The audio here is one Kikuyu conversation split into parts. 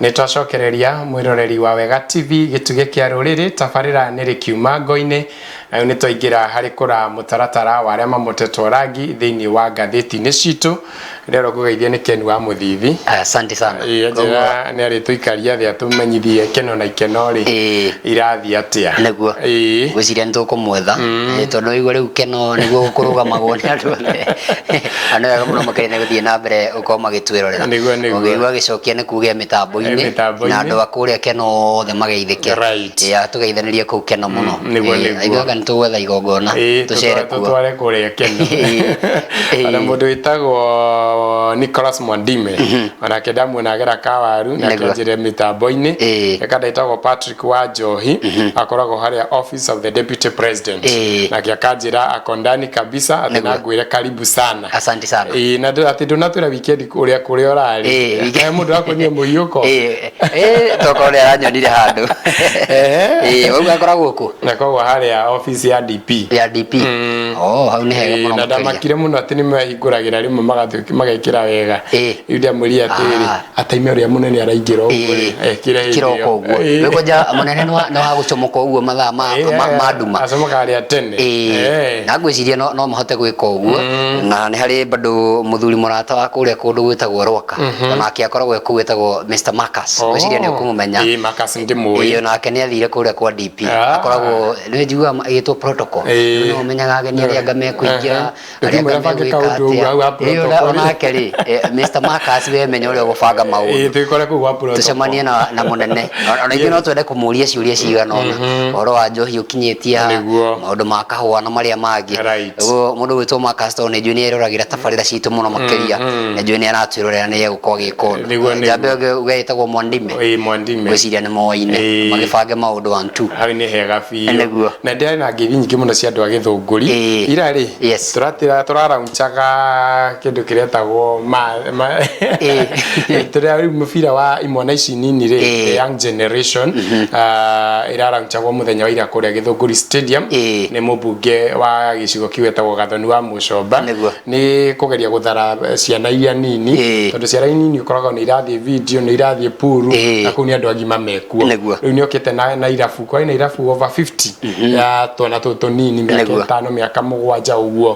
Nĩ twacokereria mwĩroreri wa Wega TV, gĩtugĩ kĩa rũrĩrĩ, tabarĩra nĩ rĩkiuma ngo-inĩ, na rĩu nĩ twaingĩra harĩ kũra mũtaratara wa arĩa mamotetwo rangi thĩinĩ wa ngathĩti-inĩ citũ. Rero ngũgeithia nĩ Ken wa Mũthithi. Asante sana. Ĩĩ, anjĩra nĩ arĩtũikaria thĩ atũmenyithie keno na ikeno rĩ irathiĩ atĩa. Nĩguo. Ngwĩciria nĩ tũkũmwetha. Tondũ waigua rĩu keno nĩguo kũrũgamagwo nĩ andũ othe. Na nĩ wega mũno makĩria nĩ gũthiĩ na mbere gũkorwo magĩtwĩrorera. Nĩguo. Ũngĩigua agĩcokia nĩ kuga e mĩtambo-inĩ. E mĩtambo-inĩ. Na andũ a kũrĩa Keno othe mageithĩke. Ĩĩ, atũgeithanĩrie kũu Keno mũno. Nĩguo. Ithuĩ anga nĩ tũgwetha igongona tũcere kuo. Tũtware kũrĩa Keno. Ona mũndũ wĩtagwo Nicholas Mwandime onake ndamuona agera kawaru nake anjĩre mĩtambo-inĩ. Eka ndetagwo Patrick wa Njohi, akoragwo harĩa Office of the Deputy President, nake akanjĩra ako ndani kabisa atĩ na ngwĩre karibu sana. Asante sana. Ĩĩ, na atĩ ndũnatwĩra weekend ũrĩa kũrĩa ũrarĩ. Kaĩ mũndũ akũnyua mũhiũko? Ĩĩ, tokorwo nĩ aranyonire handũ. Ĩĩ, wauga akoragwo kũ? Akoragwo harĩa office ya DP. Ya DP. Oh, hau nĩ hega mũno na makĩria. Ndamakire mũno atĩ nĩ mehingũragĩra rĩmwe magekĩra wega. Rĩu ndamwĩrire atĩrĩrĩ, ataime ũrĩa mũnene araingĩra ũguo rĩ, ekĩre hĩndĩ ĩyo. Kĩroko ũguo. Rĩu kwanja mũnene nĩ wa gũcomoka ũguo mathaa ma nduma. Acomokaga rĩa tene. Na ngwĩciria no mahote gwĩka ũguo. Na nĩ harĩ bado mũthuri mũrata wa kũrĩa kũndũ gwĩtagwo Rwaka. Onake akoragwo e kũu, etagwo Mr Marcus. Ngwĩciria nĩ ũkũmũmenya. Ĩĩ, Marcus ndĩmũĩ. Ĩĩ, onake nĩ athire kũrĩa kwa DP. Akoragwo nĩ njiguaga ĩgĩtwo protocol. Nĩ ũmenyaga ageni arĩa anga mekũingĩra, arĩa Ndũkĩmwĩra anga bange megwĩka kaũndũ ũguo hau ha atĩa. Ĩĩ, protocol. Onake rĩ, Mr Marcus, we menya ũrĩa ũgũbanga maũndũ. Tũgĩkore kũu gwa protocol. Tũcemanie na mũnene. Ona ithuĩ no twende kũmũria ciũria cigana ũna ũhoro wa njohi ũkinyĩtie ha, maũndũ ma kahũa na marĩa mangĩ. Ũguo mũndũ gwĩtwo Marcus, tondũ nĩ njũĩ nĩ eroragĩra tabarĩra citũ mũno makĩria, na njũĩ nĩ aratwĩrorera, nĩ egũkorwo agĩka ũndũ. Nĩguo. Njambe ũngĩ uge ĩtagwo Mwandime. Ĩĩ, Mwandime. Ngwĩciria nĩ moaine magĩbange maũndũ one two. Hau nĩ hega biũ. Nĩguo. Na ndĩrarĩ na ngeithi nyingĩ mũno cia andũ a Gĩthũngũri. Ira rĩ, tũratira tũraraunchaga kĩndũ kĩretagwo tũrĩa rĩu mũbira wa imwana ici nini rĩ, the young generation, ĩraraunchagwo mũthenya wa ira kũrĩa Gĩthũngũri Stadium nĩ mũmbunge wa gĩcigo kĩu etagwo Gathoni wa Mũcomba. Nĩ kũgeria gũthara ciana iria nini, tondũ ciana nini ũkoragwo nĩ irathiĩ video, nĩ irathiĩ puru, na kũu nĩ andũ agima mekuo. Rĩu nĩ okĩte na irabu, kwarĩ na irabu over 50 ya twana tũtũ tũnini, mĩaka 5, mĩaka 7 ũguo.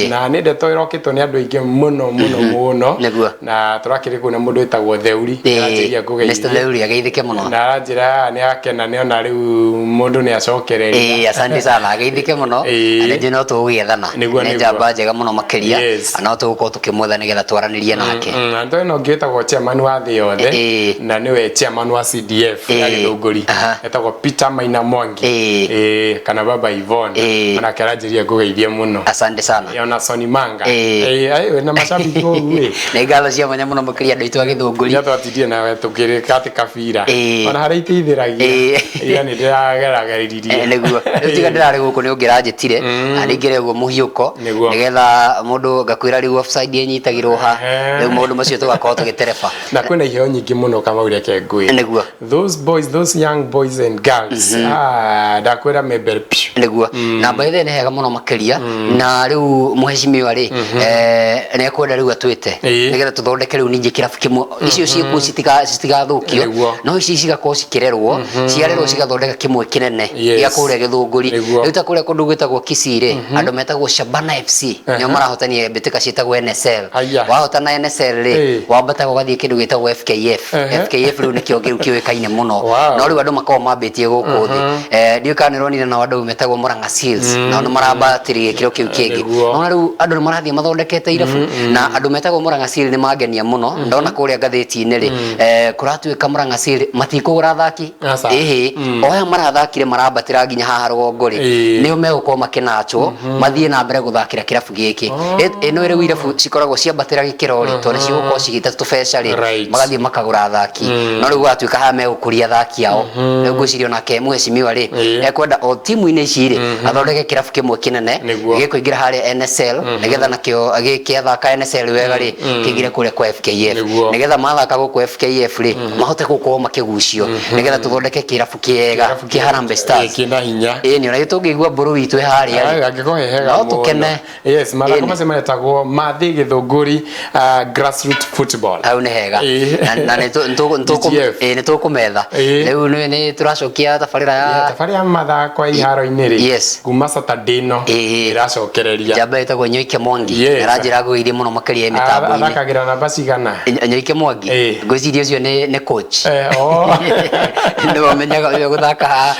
Na nĩ ndeto ĩrokĩtwo nĩ andũ aingĩ mũno mũno mũno. Na tũrakĩrĩ kũu na mũndũ wĩtagwo Theuri. Aranjĩria ngũgeithie. Mr Theuri ageithĩke mũno. Na aranjĩra nĩ akena nĩ ona rĩu mũndũ nĩ acokereria. Ĩĩ, asante sana, ageithĩke mũno. Na nĩ no tũgũgĩethana. Nĩ njamba njega mũno makĩria. Na no tũgũkorwo tũkĩmwetha nĩgetha twaranĩrie nake. Na nĩ na ũngĩ wĩtagwo chairman wa thĩ yothe, na nĩwe chairman wa CDF ya Gĩthũngũri, etagwo Peter Maina Mwangi, kana Baba Yvonne, onake aranjĩria ngũgeithie mũno. Asante sana. Ona Sony Manga. Ĩĩ, na macambiki kũu ĩ. Nĩ ngatho cia mwanya mũno makĩria andũ aitũ a Gĩthũngũri. Ira twatindire nawe tũkĩrĩka atĩ kabira ona harĩa iteithĩragia, ira nĩ ndĩragerageririe. Nĩguo. Rĩu tiga ndĩrarĩ gũkũ nĩ ũngĩranjĩtire na ningĩre ũguo mũhiũko nĩgetha mũndũ ngakwĩra rĩu offside ĩnyitagĩrwo ha, rĩu maũndũ macio tũgakorwo tũgĩtereba. Na kwĩna iheo nyingĩ mũno, Kamau, reke ngwĩre. Those boys, those young boys and girls, ah, ndakwĩra me mbere piũ. Nĩguo, na by the way nĩ hega mũno makĩria. Na rĩu mũhecimiwa rĩ, nĩ ekwenda rĩu atwĩte nĩgetha tũthondeke rĩu ningĩ kĩrabu kĩmwe, icio ciĩkuo citigathũkio, no ici cigakorwo cikĩrerwo, ciarerwo cigathondeka kĩmwe kĩnene gĩa kũrĩa Gĩthũngũri. Rĩu ta kũrĩa kũndũ gwĩtagwo Kisii rĩ, andũ metagwo Shabana FC nĩo marahotania mbĩtĩka ciĩtagwo NSL. Wahotana NSL rĩ, wambataga ũgathiĩ kĩndũ gĩtagwo FKF. FKF rĩu nĩkĩo kĩu kĩũĩkaine mũno. No rĩu andũ makoragwo mambĩtie gũkũ thĩ. Ndiũĩ kana nĩũronire nao andũ metagwo Murang'a Seals, nao nĩ marambatĩria gĩkĩro kĩu kĩngĩ. Nona rĩu andũ nĩ marathiĩ mathondekete irabu, na andũ metagwo Murang'a Seal nĩ mangenia mũno. Ndona kũrĩa ngathĩti-inĩ rĩ, kũratuĩka Murang'a Seal matikũgũra athaki. Aca. Ĩhĩ, o aya marathakire marambatĩra nginya haha rũgongo rĩ, nĩo megũkorwo makĩnachwo mathiĩ na mbere gũthakĩra kĩrabu gĩkĩ. Ĩno rĩu irabu cikoragwo ciambatĩra gĩkĩro rĩ, tondũ cigũkorwo cigĩte tũbeca rĩ, magathiĩ makagũra athaki. No rĩu gũgatuĩka haha megũkũria athaki ao. Rĩu ngwĩciria onake mũhecimiwa rĩ, ekwenda o timu-inĩ ici ici rĩ, athondeke kĩrabu kĩmwe kĩnene gĩkũingĩra harĩa NSL, nĩgetha nakĩo gĩathaka NSL wega rĩ, kĩingĩre kũrĩa kwa FKF, nĩgetha mathaka gũkũ FKF rĩ, mahote gũkorwo makĩgucio, nĩgetha tũthondeke kĩrabu kĩega kĩa Harambee Stars kĩna hinya. Ĩĩ, nĩ ona tũngĩigua mbũrũ witũ ĩ harĩa rĩ, angĩkorwo he hega no mũno. Tũkene. Yes, mathako Ĩni. macio maretagwo mathi Gĩthũngũri grassroot football. Hau nĩ hega. Na GGF. Nĩ tũkũmetha. Rĩu nĩ tũracokia tabarĩra ya Thabarĩ ya mathako ya iharo-inĩ rĩ, kuma Saturday ĩno ĩracokereria. Njamba ĩtagwo Nyoike Mwangi aranjĩra ngũgeithie mũno makĩria mĩtambo-inĩ. Athakagĩra namba cigana? Nyoike Mwangi, ngwĩciria ũcio nĩ coach. Oh. Nĩwe ũmenyaga ũrĩa gũthaka haha.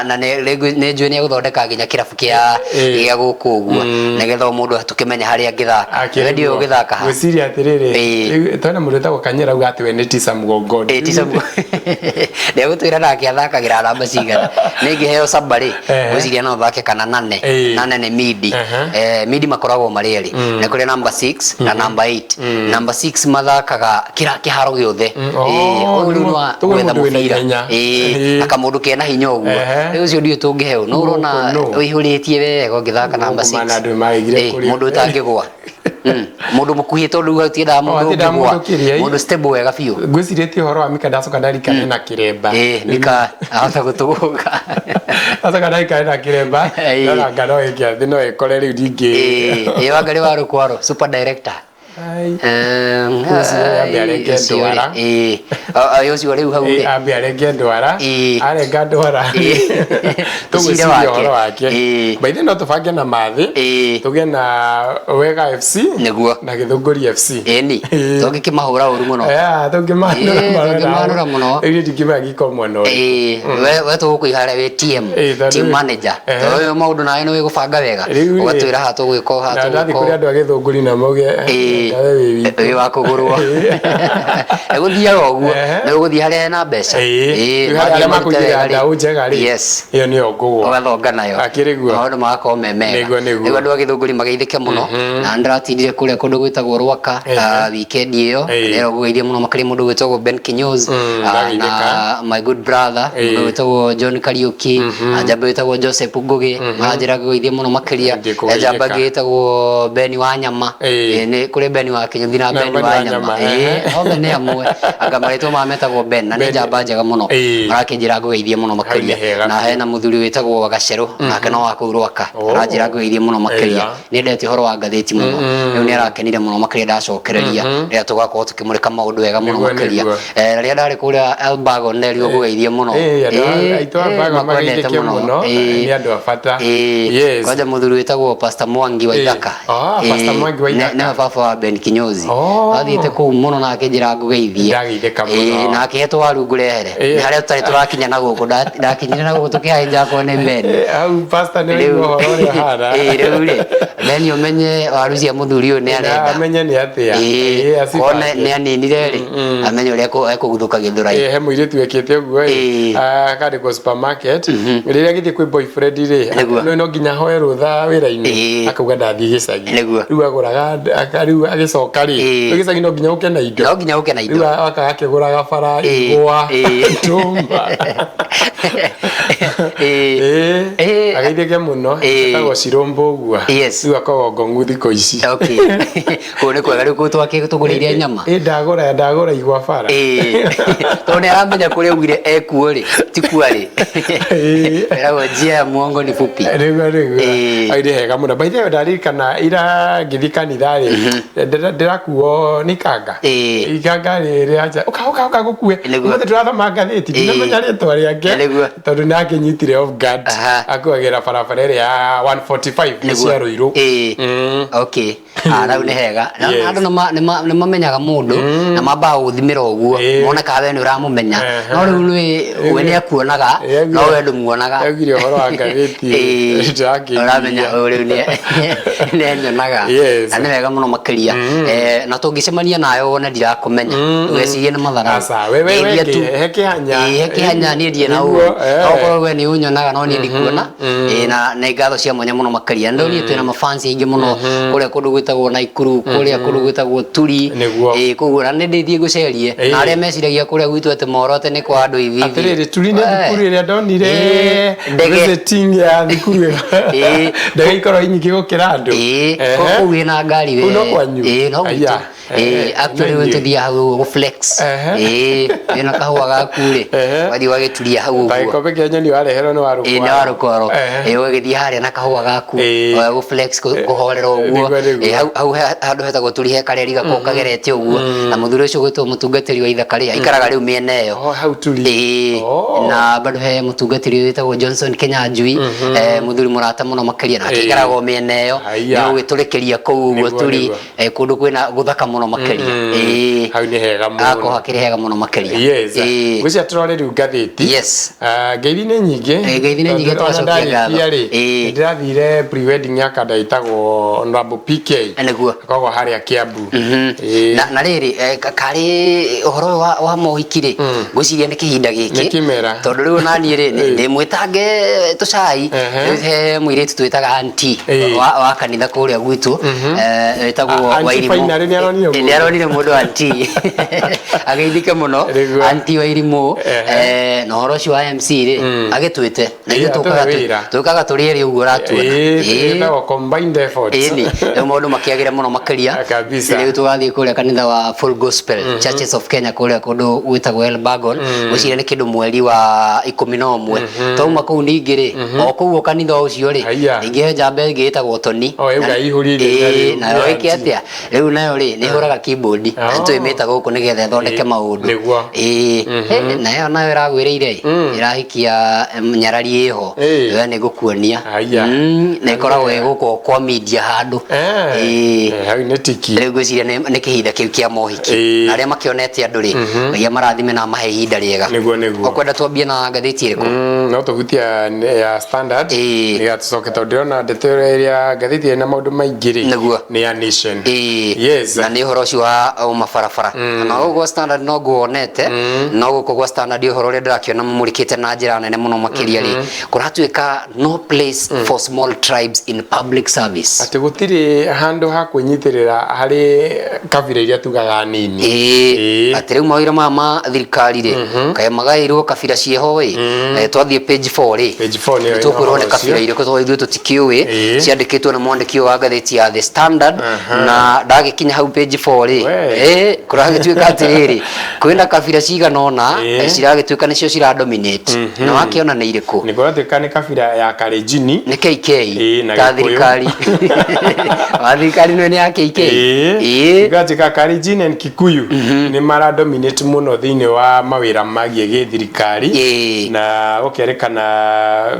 Na nĩ njũĩ nĩ egũthondeka nginya kĩrabu kĩa gĩa gũkũ ũguo, nĩgetha o mũndũ tũkĩmenya harĩa angĩthaka. We ndiũĩ ũgĩthaka ha. Ngwĩciria atĩrĩrĩ, rĩu twena mũndũ wĩtagwo Kanyera auga atĩ we nĩ tisa mgongoni. Ĩĩ, tisa. Ndegũtwĩra nake athakagĩra namba cigana. Nĩ ingĩheo saba rĩ, ngwĩciria no thake kana nane. Nane nĩ midi. Midi makoragwo marĩ erĩ, nĩ kũrĩ namba 6 na namba 8. Namba 6 mathakaga kĩra kĩharo gĩothe. Oh, Ũyũ rĩu nĩ wa tũgwe gwetha mũndũ wĩna mũbira. ihenya. Na kamũndũ kena hinya ũguo. Rĩu ũcio ndiũĩ tũngĩheo no ũrona Nũ? ũihũrĩtie wega ũngĩthaka namba Gũkũ mana 6. andũ magĩire kũrĩa. Mũndũ ũtangĩgwa. Mũndũ mũkuhĩ, tondũ hau tiendaga mũndũ hatiendaga ũngĩgwa. mũndũ kĩrĩa, Mũndũ stable wega biũ. Ngwĩcirĩtie ũhoro wa Mika, ndacoka ndarikane na kĩremba. Ĩĩ, Mika ahota gũtũgũga. Ndacoka ndarikane na kĩremba. Ndona no ĩke thĩ, no ĩkore rĩu ningĩ. Ĩĩ, Wangari wa Rũkwaro, super director. Ai. Ũcio ambe arenge Ũcio rĩ, ndwara. Ĩĩ. Ũcio rĩu hau rĩ. Ambe arenge ndwara. Arenga ndwara, Tũcire tũgwĩciria wake. ũhoro wake. By the way, no tũbange na mathĩ, tũgĩe na Wega FC na Gĩthũngũri FC. Ĩni tũngĩkĩmahũra ũru mũno. Tũngĩmanũra. Tũngĩmanũra mũno. Rĩu ndingĩmenya gĩkorwo mwena ũrĩkũ. Ĩĩ, we tũgũkũiga harĩa wĩ TM, Tondũ team manager. Tondũ maũndũ nawe nĩ wĩgũbanga wega, Rĩu rĩ, ũgatwĩra haha tũgwĩka ũũ, haha na ndathiĩ tũgwĩka kũrĩ ũũ. andũ a Gĩthũngũri na mauge, "Nawe wĩ witũ." Wĩ wa kũgũrwo. Gũthiaga ũguo, nĩ ũgũthiĩ harĩa hena mbeca. Rĩu harĩa Mathiĩ arĩa marute makũigĩra wega rĩ. ndaũ njega rĩ, ĩyo nĩyo ngũgwa. Ũgathonga nayo. Akĩrĩ guo. Maũndũ magakorwo me mega. Nĩguo, nĩguo. Rĩu andũ a Gĩthũngũri mageithĩke mũno, na nĩndĩratindire kũrĩa kũndũ gwĩtagwo Rwaka weekend ĩyo. Nĩrwo ngũgeithie mũno makĩria mũndũ gwĩtagwo Ben Kinyozi, Ndageithĩka. Na my good brother mũndũ gwĩtagwo John Kariuki, na njamba ĩtagwo Joseph Ngugi, maranjĩra ngũgeithie mũno makĩria. Ndĩkũgeithĩka. Njamba ĩngĩ ĩtagwo Ben wa Nyama. Nĩ kũrĩ Ben wa Kĩnyũthi na Na Ben Ben wa wa Nyama. Nyama, ehe. Othe nĩ amwe, anga marĩtwa mao metagwo Ben, na nĩ Ben. njamba njega mũno. Marakĩnjĩra ngũgeithie mũno makĩria. Hau nĩ hega Na biũ. hena mũthuri wĩtagwo Gacerũ, nake no wa kũu Rwaka, aranjĩra ngũgeithie mũno makĩria. Nĩendete ũhoro wa ngathĩti mũno. Rĩu nĩ arakenire mũno makĩria ndacokereria rĩrĩa tũgakorwo tũkĩmũrĩka maũndũ wega mũno makĩria. Rĩrĩa ndarĩ kũrĩa Elbagon nderirwo ngũgeithie mũno. Andũ aitũ a Elbagon makwendete mageithĩke mũno, nĩ andũ a bata. Kwanja mũthuri wĩtagwo Pastor Mwangi wa Ithaka. Ah, Pastor Mwangi wa Ithaka. Nĩwe baba wa Ben Kinyozi. Athiĩte kũu mũno na akĩnjĩra ngũgeithie. Ndageithĩka mũno. Na akĩhe twaru ngũrehere. Nĩ harĩa tũtarĩ tũrakinya na gũkũ, ndakinyire na gũkũ tũkĩhĩnja akorwo nĩ Ben. Hau pastor nĩ waigua ũhoro ũrĩa ũhana. Rĩu rĩ, Ben ũmenye waru cia mũthuri ũyũ nĩ arenda. Amenye nĩ atĩa. Korwo nĩ aninire rĩ, amenye ũrĩa ekũguthũka gĩthũrai. He mũirĩtu wĩkĩte ũguo ĩ, akandĩkwo supermarket, rĩrĩa agĩthiĩ kwĩ boyfriend rĩ, no nginya ahoe rũtha wĩra-inĩ, akauga ndathiĩ gĩcagi. Rĩu agũraga, rĩu agĩcoka rĩ, rĩu gĩcagi no nginya ũke na indo. No nginya ũke na indo. Rĩu aka akĩgũraga bara, igwa, ndũma. Ageithĩke mũno, etagwo Cirũmbũ ũguo. Rĩu akoragwo Ngong'u thikũ ici. Okay. Kũu nĩ kwega, rĩu kũu twakĩtũgũrĩire nyama. Ndagũra igwa bara. Tondũ nĩ aramenya kũrĩa augire ekuo rĩ, ti kuo arĩ. Eragwo njia ya muongo ni fupi. Nĩguo, nĩguo. Ai, nĩ hega mũno. By the way, ndaririkana ira ngĩthiĩ kanitha rĩ, ndĩrakuo nĩ ikanga. Ikanga rĩrĩa ũka ũka ũka gũkue. Ũmũthĩ tũrathoma ngathĩti, ndinamenya rĩtwa rĩake. Tondũ nĩ akĩnyitire off guard. Akuagĩra barabara ĩrĩa ya 145 nĩ cia Ruiru. Okay. Ah, rau nĩ hega. Na andũ nĩ mamenyaga mũndũ na mambaga gũthimĩra ũguo, mone kana we nĩ ũramũmenya. No rĩu nĩ we nĩ akuonaga, no we ndũmuonaga. Augire ũhoro wa ngathĩti. Ũramenya ũyũ rĩu nĩ enyonaga. Na nĩ wega mũno makĩria. Makĩria. Na tũngĩcemania nawe wone ndirakũmenya, ndũgecirie nĩ matharau. Aca, we Ngeithia tu. he kĩhanya. Ĩĩ, he kĩhanya, niĩ ndirĩ na Nĩguo, ũru. Okorwo we nĩ ũnyonaga no niĩ ndikuona. Ĩĩ, na nĩ ngatho cia mwanya mũno makĩria. Nĩ ndonire twĩna mafans aingĩ mũno kũrĩa kũndũ gwĩtagwo Naikuru, kũrĩa kũndũ gwĩtagwo Turi. Ĩĩ, koguo na nĩ ndĩthiĩ ngũcerie. Na arĩa meciragia kũrĩa gwitũ atĩ Morote nĩ kwa andũ ithithi. Atĩrĩrĩ, Turi nĩ thukuru ĩrĩa ndonire Ndege. visiting ya thukuru ĩyo. Ndege ikorwo nyingĩ gũkĩra andũ. Ĩĩ, kũu wĩna ngari we. Kũu no kwanyu? Ĩĩ, no gwitũ. Aya. Ĩĩ, actually nĩ we tũthiaga hau ũguo gũ flex. Ĩĩ, wĩna kahũa gaku rĩ, ũgathiĩ ũgagĩturia hau Ta ũguo. gĩkombe kĩa nyoni wareherwo nĩ wa Ĩĩ, nĩ wa rũkwaro. Ĩĩ, ũgagĩthiĩ harĩa na kahũa gaku, gũ flex, kũhorera ũguo. Nĩguo, nĩguo. Ĩĩ, hau handũ hetagwo Turi he kareri gakoragwo kagerete ũguo, na mũthuri ũcio ũgwĩtwo mũtungatĩri wa ithaka rĩ, aikaraga rĩu mĩena ĩyo. Oh, hau Turi. Ĩĩ, na bado he mũtungatĩri wĩtagwo Johnson Kinyanjui, mũthuri mũrata mũno makĩria, nake aikaraga o mĩena ĩyo. Haiya. Nĩ ũgĩtũrĩkĩria kũu ũguo Nĩguo, Turi. nĩguo. Kũndũ kwĩna gũthaka mũno makĩria. Ĩĩ. Hau nĩ hega mũno. Hakorwo hakĩrĩ hega mũno makĩria. Yes. Ĩĩ. Ngwĩciria tũrore rĩu ngathĩti. Yes. Ah, ngeithi nĩ nyingĩ. Ngeithi nĩ nyingĩ, Tondũ ona tũgacokia ngatho. ndarĩkia rĩ, nĩndĩrathire pre-wedding ya kanda ĩtagwo Honorable PK. Nĩguo. Akoragwo harĩa Kiambu. Ĩĩ. Na rĩrĩ, karĩ ũhoro ũyũ wa mohiki rĩ, ngwĩciria nĩ kĩhinda gĩkĩ. Nĩ kĩmera. Tondũ rĩu onaniĩ rĩ, ndĩmwĩtange tũcai. Rĩu he mũirĩtu twĩtaga auntie wa kanitha kũrĩa gwitũ, wĩtagwo Auntie Wairimũ. finally nĩ aronire Ĩĩ, mũndũ. nĩ aronire mũndũ auntie. Ageithĩke mũno. Auntie Wairimũ, na ũhoro ũcio wa MC rĩ, agĩtwĩte. Na ithuĩ Ĩĩ, atũhe wĩra. tũkaga tũrĩ erĩ ũguo ũratuona. Ĩĩ, ĩtagwo combined efforts. Ĩni, rĩu maũndũ makĩagĩre mũno makĩria. Kabisa. Rĩu tũgathiĩ kũrĩa kanitha wa Full Gospel Churches of Kenya kũrĩa kũndũ gwĩtagwo Elbagon. Ngwĩciria nĩ kĩndũ mweri wa 11. Twauma kũu ningĩ rĩ, o kũu o kanitha ũcio rĩ, Haiya. ningĩ he njamba ĩngĩ ĩtagwo Toni. O, ĩu ĩihũrie irio Ĩĩ, rĩu. nayo ĩke Auntie. atĩa? Rĩu nayo rĩ, nĩ ĩhũraga keyboard. Na nĩtũmĩta gũkũ nĩgetha ĩthondeke maũndũ. Nĩguo. Ĩĩ, nayo nayo ĩragwĩrĩire ĩ, ĩrahikia nyarari ĩho. We nĩ ngũkuonia. Haiya. Na ĩkoragwo ĩ gũkũ kwa media handũ. Ĩĩ. Hau nĩ tiki. Rĩu ngwĩciria nĩ kĩhinda kĩu kĩa mohiki. Na arĩa makĩonete andũ rĩ, Ngai amarathime na amahe ihinda rĩega. Nĩguo, nĩguo. Ũkwenda twambie na ngathĩti ĩrĩkũ? No tũhutie ya Standard. Nĩgetha tũcoke, tondũ ndĩrona ndeto ĩrĩa ngathĩti ĩna maũndũ maingĩ rĩ, Nĩguo. nĩ ya Nation. Yes. Na nĩ ũhoro ũcio wa mabarabara. Na gũkũ gwa Standard no nguonete, no gũkũ gwa Standard ũhoro ũrĩa ndĩrakĩona mũmũrĩkĩte na njĩra nene mũno makĩria rĩ, kũratuĩka no place for small tribes in public service. Atĩ gũtirĩ handũ ha kwĩnyitĩrĩra harĩ kabira iria tugaga nini. Ĩĩ, atĩ rĩu mawĩra maya ma thirikari rĩ, kaĩ magaĩirwo kabira ciĩho ĩ. Twathiĩ page 4 rĩ, Page 4 nĩyo ĩna tũkwĩrwo nĩ ũhoro kabira ũcio. irĩkũ, tondũ ithuĩ tũtikĩũĩ. Ciandĩkĩtwo nĩ mwandĩki ũyũ wa ngathĩti ya The Standard. Na ndagĩkinya hau page 4 rĩ, kũragĩtuĩka atĩrĩrĩ, kwĩna kabira cigana ũna ciragĩtuĩka nĩcio cira dominate. Na wakĩona nĩ irĩkũ? Nĩ kũratuĩka nĩ kabira ya Kalenjin. Nĩ KK. Ĩĩ, na ta Gĩkũyũ. Thirikari wa thirikari nĩwe nĩ ya KK. Ĩĩ. Gatuĩka Kalenjin and Kikuyu nĩ mara dominate mũno thĩinĩ wa mawĩra magiĩ gĩthirikari. Na gũkerĩkana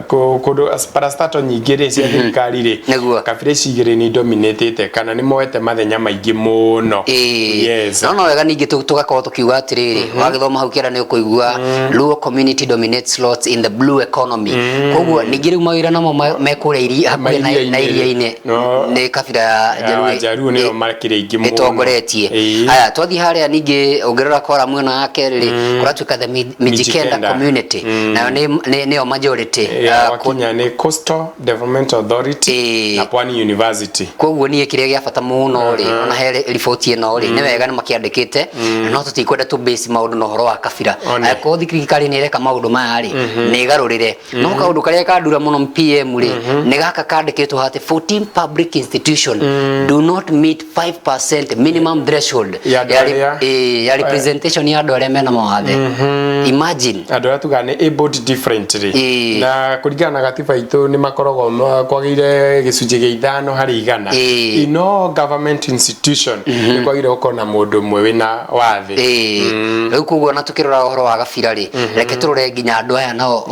kũndũ parastatal nyingĩ rĩ cia thirikari rĩ, kabira ici igĩrĩ nĩ dominatĩte kana nĩ moete mathenya maingĩ mũno. Yes. No wega ningĩ tũgakorwo tũkiuga atĩrĩrĩ, wagĩthoma hau kĩanda nĩ ũkũigua Luo community dominates slots in the blue economy. Koguo ningĩ rĩu mawĩra namo me kũrĩa hakuhĩ na iria-inĩ nĩ kabira ya Jaluo, Jaluo nĩo makĩrĩ aingĩ mũno ĩtongoretie. Haya, twathiĩ harĩa ningĩ ũngĩrora koramu ĩno ya kerĩ rĩ, kũratuĩka the Mijikenda community, nayo nĩyo majority. Wakinya nĩ Coastal Development Authority na Pwani University. Koguo niĩ kĩrĩa gĩa bata mũno rĩ, ona he riboti ĩno rĩ, nĩ wega nĩ makĩandĩkĩte, no tũtikwenda tũ base maũndũ na ũhoro wa kabira. Angĩkorwo thirikari nĩ ĩreka maũndũ maya rĩ, nĩ ĩgarũrĩre. No kaũndũ karĩa kandura mũno PM rĩ, nĩ gaka kandĩkĩtwo atĩ 14 public institution do not meet 5% minimum threshold Ya andũ arĩa- ya representation ya andũ arĩa mena mawathe. Imagine. Andũ arĩa tugaga nĩ abled differently. Na kũringana na gatiba itũ nĩ makoragwo kwagĩrĩire gĩcunjĩ gĩa 5%. In all government institution nĩ kwagĩrĩire gũkorwo na mũndũ ũmwe wĩna wathe. Rĩu koguo ona tũkĩrora ũhoro wa gabira rĩ, reke tũrore nginya andũ aya nao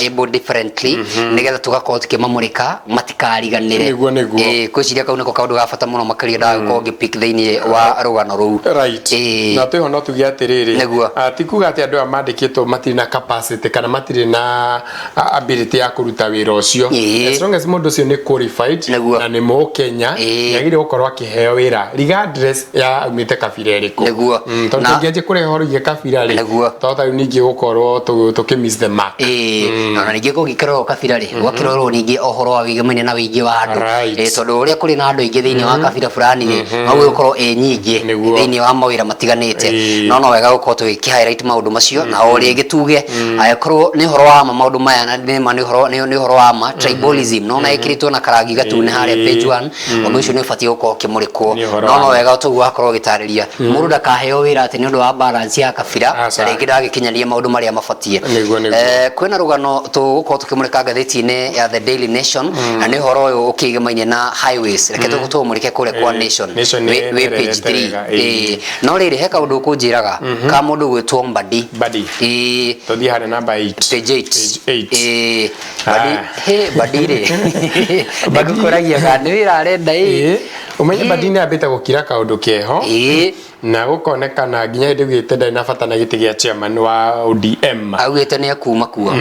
able differently, nĩgetha tũgakorwo tũkĩmamũrĩka matikariganĩre. Nĩguo, nĩguo. Ngwĩciria kau nĩko kaũndũ ga bata mũno makĩria ndagũkorwo ngĩpick thĩinĩ wa rũgano rũu. Na twĩho no tuge atĩrĩrĩ, Nĩguo. Ti kuga atĩ andũ aya mandĩkĩtwo matirĩ na capacity kana matirĩ na ability ya kũruta wĩra ũcio. As long as mũndũ ũcio nĩ qualified Nĩguo. na nĩ mũkenya, nĩ agĩrĩire gũkorwo akĩheo Ndangĩheo wĩra regardless ya aumĩte kabira ĩrĩkũ. Tondũ tũngĩanjia kũrehe ũhoro wĩgiĩ kabira rĩ, twahota rĩu ningĩ gũkorwo tũkĩ miss the mark. Ĩĩ, na ningĩ kũngĩkĩrorwo kabira rĩ, gwakĩrorwo ningĩ ũhoro wa wĩgemaine na wĩingĩ wa andũ. Ĩĩ, tondũ ũrĩa kũrĩ na andũ aingĩ thĩinĩ wa kabira fulani rĩ, noguo ĩgũkorwo ĩ nyingĩ thĩinĩ wa mawĩra matiganĩte. No no wega gũkorwo tũgĩkĩ highlight maũndũ macio, na o rĩngĩ tuge angĩkorwo nĩ ũhoro wa ma maũndũ maya na nĩ ma nĩ ũhoro nĩ ũhoro wa ma tribalism no na ĩkĩrĩtwo na karangi gatune harĩa page 1, ũndũ ũcio nĩ ũbatiĩ gũkorwo ũkĩmũrĩkwo. Nĩ ũhoro No wa no ma. wega toguo wakorwo ũgĩtarĩria, mũndũ ndakaheo wĩra atĩ nĩ ũndũ wa balance ya kabira, Aca. na rĩngĩ ndagĩkinyanĩria maũndũ marĩa mabatiĩ. Nĩguo. Kwĩna rũgano tũgũkorwo tũkĩmũrĩka ngathĩti-inĩ ya The Daily Nation, na nĩ ũhoro ũyũ ũkĩgemaine na highways. Reke tũmũrĩke kũrĩa kwa Nation. Nation Wĩ nĩ wĩ page ĩrerete 3. wega, ĩĩ. Ĩĩ. No rĩrĩ, he kaũndũ ũkũnjĩraga ka mũndũ gwĩtwo Mbadi. Mbadi. Ĩĩ. Tũthiĩ harĩa namba 8. Page 8. Page 8. Ĩĩ. Mbadi, he Mbadi rĩ. Mbadi. Nĩngũkũragia kana nĩ wĩra arenda ĩ. Ĩĩ. Ũmenye Mbadi nĩ ambĩte gũkira kaũndũ keho. Na gũkonekana nginya hĩndĩ augĩte ndarĩ na bata na gĩtĩ gĩa chairman wa ODM. Augĩte nĩ ekuma kuo.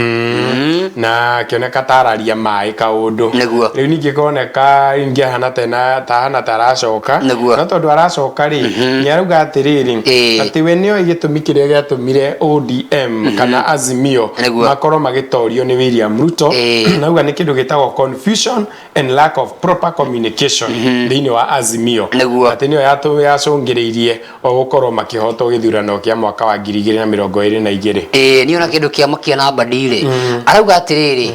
Na akĩoneka ta araria maĩ kaũndũ. Rĩu ningĩ koneka ningĩ ahana tena ta ahana ta aracoka. No tondũ aracoka rĩ, nĩ arauga atĩrĩrĩ, atĩ we nĩoĩ gĩtũmi kĩrĩa gĩatũmire ODM kana Azimio makorwo magĩtorio nĩ William Ruto. Na auga nĩ kĩndũ gĩtagwo confusion and lack of proper communication thĩinĩ wa Azimio. Atĩ nĩyo yacũngĩrĩirie o gũkorwo makĩhotwo gĩthurano kĩa mwaka wa 2022. Ĩĩ, niĩ ona kĩndũ kĩama kĩa na Mbadi rĩ, arauga atĩrĩrĩ,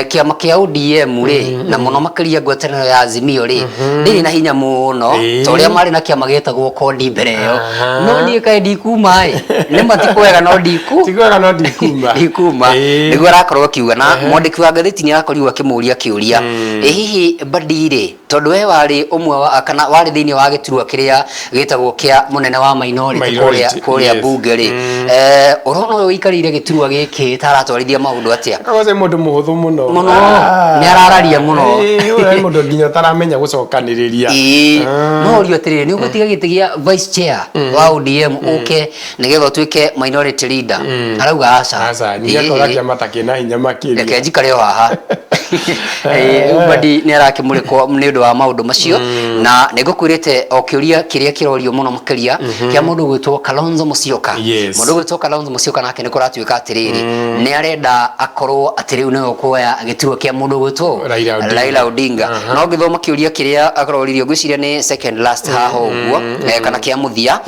kĩama kĩa ODM rĩ, na mũno makĩria ngwatanĩro ya Azimio rĩ, ndĩrĩ na hinya mũno ta ũrĩa marĩ na kĩama gĩtagwo CORD mbere ĩyo. No niĩ kaĩ ndikuma ĩ, nĩ ma ti kwega no ndiku Ti kwega no ndikuma. Ndikuma. Nĩguo arakorwo akiuga. Na mwandĩki wa ngathĩti nĩ arakorirwo akĩmũria kĩũria, ĩ hihi Mbadi rĩ, tondũ we warĩ ũmwe wa kana warĩ thĩinĩ wa gĩturwa kĩrĩa gĩtagwo kĩa mũnene wa minority Minority, kũrĩa yes. Bunge rĩ, ũrona ũyũ ũikarĩire gĩturwa gĩkĩ ta aratwarithia maũndũ atĩa? Kagoce mũndũ mũhũthũ mũno. Mũno. Nĩ arararia mũno. Ĩĩ, ũyũ nĩ mũndũ nginya ũtaramenya gũcokanĩrĩria. Ĩĩ, no ũrio atĩrĩrĩ, nĩ ũgũtiga gĩtĩ gĩa vice chair wa ODM ũke nĩgetha ũtuĩke minority leader? Arauga aca. Aca, ningĩ akauga kĩama ta kĩna hinya makĩria. Reke njikare o haha. Rĩu Mbadi nĩ arakĩmũrĩkwo nĩ ũndũ wa maũndũ macio, na nĩ ngũkwĩrĩte o kĩũria kĩrĩa kĩrorio mũno makĩria kĩa mũndũ gwĩtwo Kalonzo Musyoka. Mũndũ gwĩtwo Kalonzo Musyoka nake nĩ kũratuĩka atĩrĩrĩ, nĩ arenda akorwo atĩ rĩu nĩwe ũkuoya gĩturwa kĩa mũndũ gwĩtwo Raila Odinga. Raila Odinga. No ngĩthoma kĩũria kĩrĩa aroririo, ngwĩciria nĩ second last haha ũguo, kana kĩa mũthia,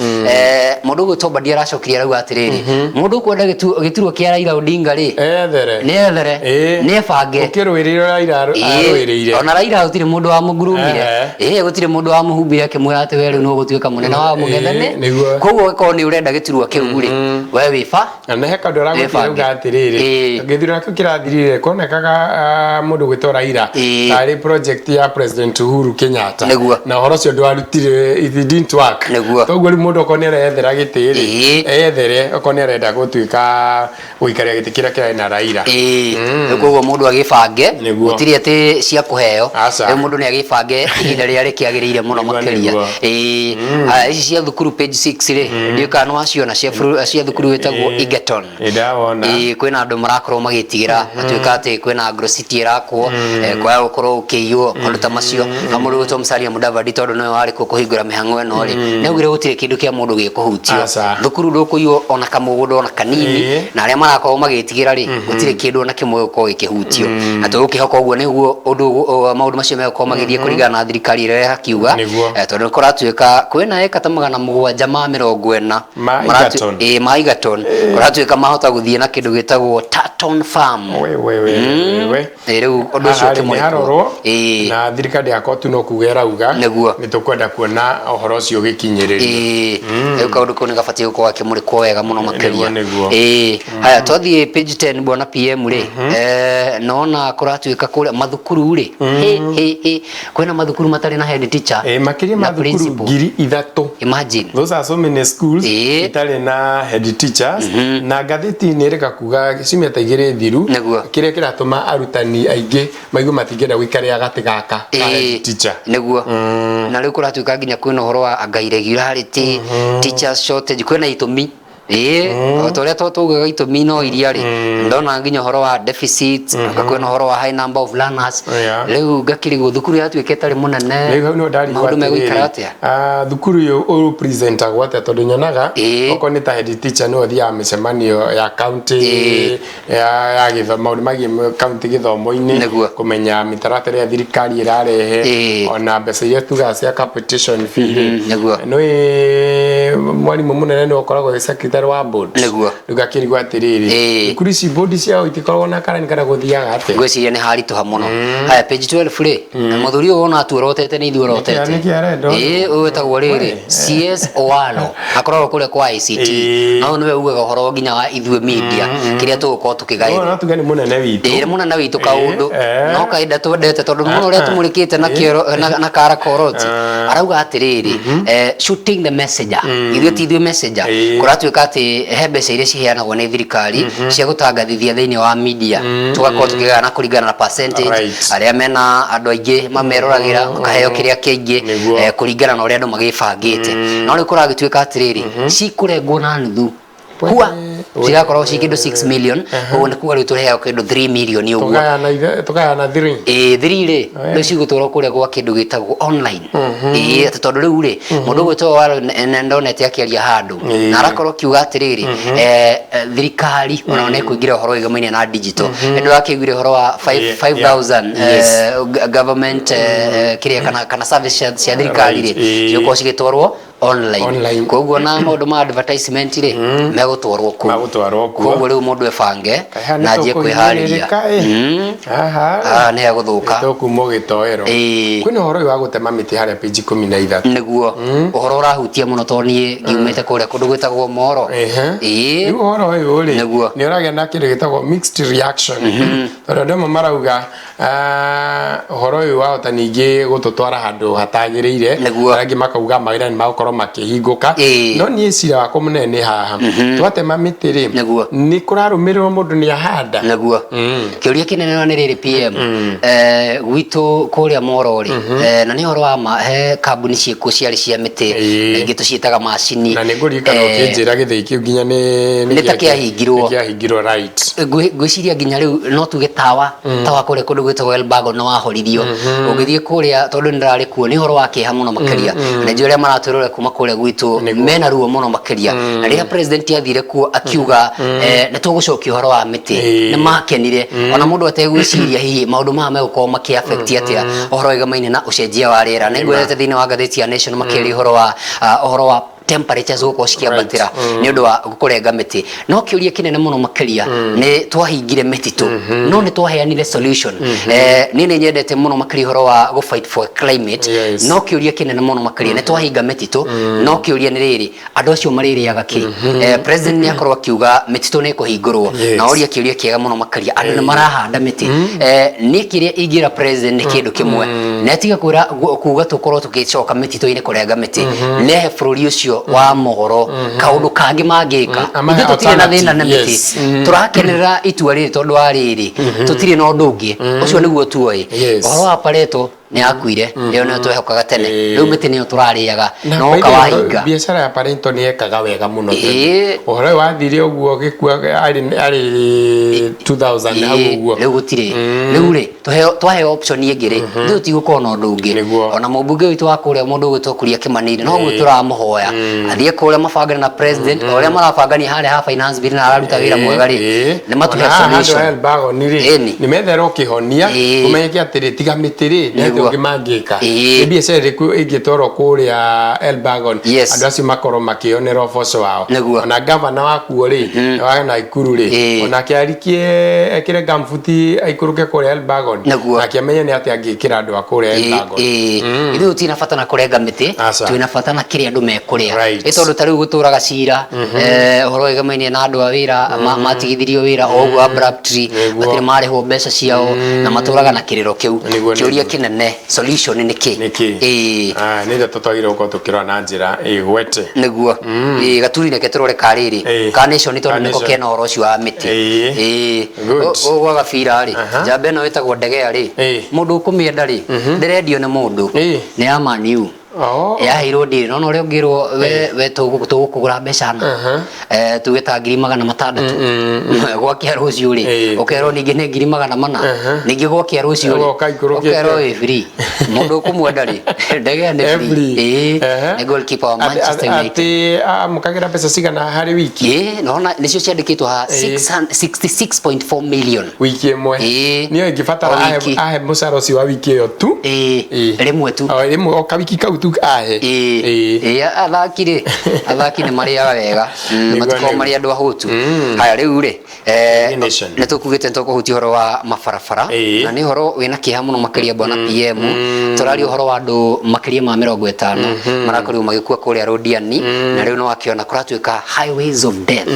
mũndũ gwĩtwo Mbadi aracokirie arauga atĩrĩrĩ, mũndũ ũkwenda gĩturwa kĩa Raila Odinga rĩ, Ethere. Nĩ ethere. Nĩ ebange. Ũkĩrũĩrĩra Raila arũĩrĩire. Ona Raila gũtirĩ mũndũ wamũngurumire. Ĩĩ, gũtirĩ mũndũ wamũhumbire akĩmwĩra atĩ we rĩu nĩ ũgũtuĩka mũnene wa mũng'ethanĩ. Koguo ũngĩkorwo nĩ ũrenda gĩturwa kĩu rĩ, we wĩba Na nĩ he kaũndũ aragwĩtire Wĩbange. auga atĩrĩrĩ, gĩthurano kĩu kĩrathirire kuonekaga mũndũ gwĩtwo Raila tarĩ project ya President Uhuru Kenyatta. Na ũhoro ũcio ndwarutire, it didn't work. Koguo rĩu mũndũ okorwo nĩ areyethera gĩtĩ rĩ, eyethere okorwo nĩ arenda gũtuĩka gũikaria gĩtĩ kĩrĩa kĩrarĩ na Raila. Ĩĩ, rĩu koguo mũndũ agĩbange, gũtirĩ atĩ cia kũheo. Aca. Rĩu mũndũ nĩ agĩbange ihinda rĩrĩa rĩkĩagĩrĩire mũno makĩria. Ĩĩ. Haya, ici cia thukuru page 6 rĩ, ndiũĩ kana nĩ waciona cia cia thukuru ĩtagwo Egerton. Ĩĩ, ndawona. Ĩĩ, kwĩna andũ marakorwo magĩtigĩra matuĩka atĩ kwĩna Agro City ĩrakwo, kwaga gũkorwo gũkĩiywo maũndũ ta macio. Na mũndũ ũgwĩtwo Musalia Mudavadi, tondũ nĩwe warĩ kuo kũhingũra mĩhang'o ĩno rĩ, nĩ augire gũtirĩ kĩndũ kĩa mũndũ gĩkũhutio. Aca. Thukuru ndũkũiywo ona kamũgũnda ona kanini, na arĩa marakorwo magĩtigĩra rĩ, gũtirĩ kĩndũ ona kĩmwe gĩgũkorwo gĩkĩhutio. Na tũgũkĩhoka ũguo nĩguo ũndũ maũndũ macio megũkorwo magĩthiĩ kũringana na thirikari ĩrĩa ĩrakiuga. Tondũ nĩ kũratuĩka kwĩna ĩka ta 740 Ma Egerton. Ĩĩ, ma Egerton. Kũratuĩka mahota gũthiĩ na kĩndũ gĩtagwo Tarton Farm. We, we, we, we, we. Ĩĩ, rĩu ũndũ ũcio Haha rĩ, nĩ ũkĩmũrĩkwo. harorwo na thirikari yakwa tu no kuga ĩrauga nĩ tũkwenda kuona ũhoro ũcio ũgĩkinyĩrĩrio. Ĩĩ, rĩu kaũndũ kau nĩ gabatiĩ gũkorwo gakĩmũrĩkwo wega mũno makĩria. Nĩguo. Ĩĩ, haya twathiĩ page 10 bwana PM rĩ, nona kũratuĩka kũrĩa mathukuru rĩ, hĩ hĩ hĩ, kwĩna mathukuru matarĩ na head teacher Ĩĩ, makĩria na ma thukuru principal. 3000. Imagine. Those are so many schools itarĩ na head teachers, na ngathĩti nĩ ĩreka kuga ciumia ta igĩrĩ thiru, kĩrĩa kĩratũma arutani aingĩ maigue matingĩenda gũikarĩra gatĩ gaka ka head teacher. Nĩguo. Na rĩu kũratuĩka nginya kwĩna ũhoro wa anga irregularity, teachers shortage, kwĩna itũmi. Ĩĩ, o ta ũrĩa twaugaga itũmi no iria rĩ, ndona nginya ũhoro wa deficit, ngakwĩna ũhoro wa high number of learners. Rĩu ngakĩrigwo thukuru yatuĩka ĩtarĩ mũnene, Rĩu hau nĩho ndarigwo maũndũ megũikara atĩrĩrĩ, atĩa? ah, thukuru ĩyo ũpresentagwo atĩa tondũ nyonaga okorwo nĩ ta head teacher nĩwe ũthiaga mĩcemanio ya county ya gĩthomo, maũndũ megiĩ county gĩthomo-inĩ, kũmenya mĩtaratara ĩrĩa thirikari ĩrarehe, ona mbeca iria tugaga cia capitation fee rĩ. Nĩũĩ mwarimũ mũnene nĩwe ũkoragwo wĩ secretary wa board. Rĩu ngakĩrigwo atĩrĩrĩ, thukuru ici board ciao itikoragwo na karani kana gũthiaga atĩa? Ngwĩciria nĩ haritũha mũno. Haya, page 12 rĩ, mũthuri ũyũ wona atuorotete nĩ ithuĩ orotete. Nĩkĩ arenda ũndũ? Ĩĩ, ũyũ wĩtagwo rĩrĩ CS Owalo akoragwo kũrĩa kwa ICT. Na ũyũ nĩwe ugaga ũhoro nginya wa ithuĩ media kĩrĩa tũgũkorwo tũkĩgaĩrwo. No tuge nĩ mũnene witũ. Ĩĩ, mũnene witũ kaũndũ. No kahinda twendete tondũ mũno ũrĩa tũmũrĩkĩte na kĩoro na kara koroti. Arauga atĩrĩrĩ, shooting the messenger. Ithuĩ ti ithuĩ messenger. Kũratuĩka atĩ he mbeca iria ciheanagwo nĩ thirikari cia gũtangathithia thĩinĩ wa media. Tũgakorwo tũkĩgayana kũringana na percentage. Arĩa mena andũ aingĩ mameroragĩra makaheo kĩrĩa kĩingĩ, kũringana na ũrĩa andũ magĩbangĩte. No rĩu kũragĩtuĩka atĩrĩrĩ, cikũrengwo na nuthu. Hua, cirakorwo ci kĩndũ 6 million, ũguo nĩ kuga rĩu tũrĩheo kĩndũ 3 million ũguo. Tũgayana 3. Ĩĩ, 3 rĩ, rĩu cigũtwarwo kũrĩa gwa kĩndũ gĩtagwo online. Ĩĩ, atĩ tondũ rĩu rĩ, mũndũ ũgwĩtwo Owalo nĩ ndonete akĩaria handũ, na arakorwo akiuga atĩrĩrĩ, thirikari onayo nĩ ĩkũingĩra ũhoro wĩgamaine na digital. Nĩ ndĩrakĩiguire ũhoro wa 5000 government kĩrĩa kana service cia thirikari rĩ, cigũkorwo cigĩtwarwo online. Online. Koguo na maũndũ ma advertisement rĩ, megũtwarwo kũu. Megũtwarwo kuo. Koguo rĩu mũndũ ebange Kaĩ na anjie kwĩharĩria. nĩtũkũhinyĩrĩrĩka, ĩ. Haha. Haha nĩ hegũthũka. Tũkumwo gĩtoero. Kwĩna ũhoro ũyũ wa gũtema mĩtĩ harĩa page 13. Nĩguo. Ũhoro ũrahutia mũno tondũ niĩ ngiumĩte kũrĩa kũndũ gwĩtagwo Moro. Rĩu ũhoro ũyũ rĩ, nĩ ũragĩa na kĩndũ gĩtagwo mixed reaction. Tondũ andũ amwe marauga ũhoro ũyũ wahota ningĩ gũtũtwara handũ hatagĩrĩire. Arĩa angĩ makauga mawĩra nĩ magũkorwo makĩhingũka. No niĩ cira wakwa mũnene nĩ haha. Twatema mĩtĩ rĩ, nĩ kũrarũmĩrĩrwo mũndũ nĩ ahanda. Nĩguo. Kĩũria kĩnene na nĩ rĩrĩ PM, gwitũ kũrĩa Moro rĩ, na nĩ ũhoro wa ma, he kambuni ciĩkuo ciarĩ cia mĩtĩ, na ingĩ tũciĩtaga macini. Na nĩ ngũririkana ũkĩnjĩra gĩthĩi kĩu nginya nĩ ta kĩahingirwo. Nĩ kĩahingirwo, right. Ngwĩciria nginya rĩu no tuge tawa, tawa kũrĩa kũndũ gwĩtagwo Elbago nĩ wahoririo. Ũngĩthiĩ kũrĩa tondũ nĩ ndĩrarĩ kuo, nĩ ũhoro wa kĩeha mũno makĩria. Na nĩnjũĩ arĩa maratwĩrorera kuma kũrĩa gwitũ mena ruo mũno makĩria. Na rĩrĩa president athire kuo akiuga, nĩ tũgũcokia ũhoro wa mĩtĩ, nĩ makenire. Ona mũndũ ategwĩciria hihi maũndũ maya megũkorwo makĩ affect atĩa ũhoro wĩgamaine na ũcenjia wa rĩera. Nĩ nguonete thĩinĩ wa ngathĩti ya Nation makĩaria ũhoro wa temperatures gũkorwo cikĩambatĩra nĩ ũndũ wa kũrenga mĩtĩ. No kĩũria kĩnene mũno makĩria nĩ twahingire mĩtitũ, no nĩ twaheanire solution. Niĩ nĩ nyendete mũno makĩria ũhoro wa gũ fight for climate. No kĩũria kĩnene mũno makĩria nĩ twahinga mĩtitũ, no kĩũria nĩ rĩrĩ, andũ acio marĩrĩaga kĩ? President nĩ akorwo akiuga mĩtitũ nĩ ĩkũhingũrwo, na oria kĩũria kĩega mũno makĩria, andũ nĩ marahanda mĩtĩ. Niĩ kĩrĩa ingĩra president nĩ kĩndũ kĩmwe, na atiga kuga tũkorwo tũgĩcoka mĩtitũ-inĩ kũrenga mĩtĩ, nehe bũrũri ũcio wa mohoro kaũndũ kangĩ mangĩka. Amahe Ithuĩ tũtirĩ na thĩna na mĩtĩ. alternative, yes. Tũrakenerera itua rĩrĩ tondũ wa rĩrĩ, tũtirĩ na ũndũ ũngĩ. Ũcio nĩguo tuoĩ. Ũhoro wa Pareto nĩ akuire, ĩyo nĩyo twehokaga tene. Rĩu mĩtĩ nĩyo tũrarĩaga, Na no by ũka the way, wahinga. biacara ya Pareto nĩ yekaga wega mũno tene. Ũhoro ũyũ wathire ũguo gĩkua arĩ 2000 hau ũguo. Rĩu gũtirĩ. Rĩu rĩ, twaheo option ĩngĩ rĩ, ithuĩ tũtigũkorwo na ũndũ ũngĩ. Ona mũmbunge witũ wa kũrĩa mũndũ ũgwĩtwo Kuria Kĩmani rĩ, noguo tũramũhoya. Athiĩ kũrĩa mabangane na president, o ũrĩa marabangania harĩa ha finance bill na araruta wĩra mwega rĩ, nĩ matũhe Ona haha handũ solution. ha Elbagon rĩ, nĩ metherwo kĩhonia, kũmenyeke atĩrĩ, tiga mĩtĩ rĩ, nĩ atĩa ũngĩ mangĩka. Nĩ biacara ĩrĩkũ ĩngĩtwarwo kũrĩa Elbagon, andũ acio makorwo makĩonera ũboco wao. Ona gavana wa kuo rĩ, wa Nakuru rĩ, onake arikie ekĩre gambuti aikũrũke kũrĩa Elbagon, nake amenye nĩ atĩa angĩkĩra andũ a kũrĩa Elbagon. Ithuĩ tũtirĩ na bata na kũrenga mĩtĩ, twĩna bata na kĩrĩa andũ mekũrĩa. Nĩ tondũ ta rĩu gũtũraga cira, ũhoro wĩgamaine na andũ a wĩra, matigithirio wĩra o ũguo abruptly, matirĩ marĩhwo mbeca ciao, na matũraga na kĩrĩro kĩu. Kĩũria kĩnene, solution nĩ kĩ? Nĩ kĩ? Nĩ ndeto twagĩrĩirwo gũkorwo tũkĩrora na njĩra ĩgwete. Nĩguo. Gaturi reke tũrore ka rĩrĩ, ka Nation tondũ nĩko kena ũhoro ũcio wa mĩtĩ. Gũkũ gwa Gabira rĩ, njamba ĩno ĩtagwo Ndegea rĩ, mũndũ ũkũmĩenda rĩ, ndĩrendio nĩ mũndũ, nĩ ya Man U. Oh. Yaheirwo deal no ũrĩa ũngĩrwo we tũgũkũgũra mbeca na tuge ta 600,000, gwakia rũciũ rĩ, ũkerwo ningĩ nĩ 400,000, ningĩ gwakia rũciũ rĩ, Ũgoka ikũrũkĩte. Ũkerwo wĩ free. Mũndũ ũkũmwenda rĩ, De Gea nĩ Eh, free. free. Ĩĩ, nĩ goalkeeper wa Manchester United. Atĩ amũkagĩra mbeca cigana harĩ wiki? Ĩĩ, nona nĩcio ciandĩkĩtwo haha, 66.4 million. Wiki ĩmwe? Ĩĩ. Nĩyo ĩngĩbatara. O ahe wiki. Ahe mũcara ũcio wa wiki ĩyo tu. Ĩĩ, rĩmwe tu. O rĩmwe, o kawiki kau tu ahe. Ĩĩ. Ĩĩ, athaki rĩ, athaki nĩ marĩaga wega. Matikoragwo marĩ andũ ahũtu. Haya rĩu rĩ, Daily Nation. nĩ tũkugĩte nĩ tũkũhutia ũhoro wa mabarabara, na nĩ ũhoro wĩna kĩeha mũno makĩria, bwana PM. Tũraria ũhoro wa andũ makĩria ma 50 marakorirwo magĩkua kũrĩa Rũdiani, na rĩu nĩ wakĩona kũratuĩka highways of death.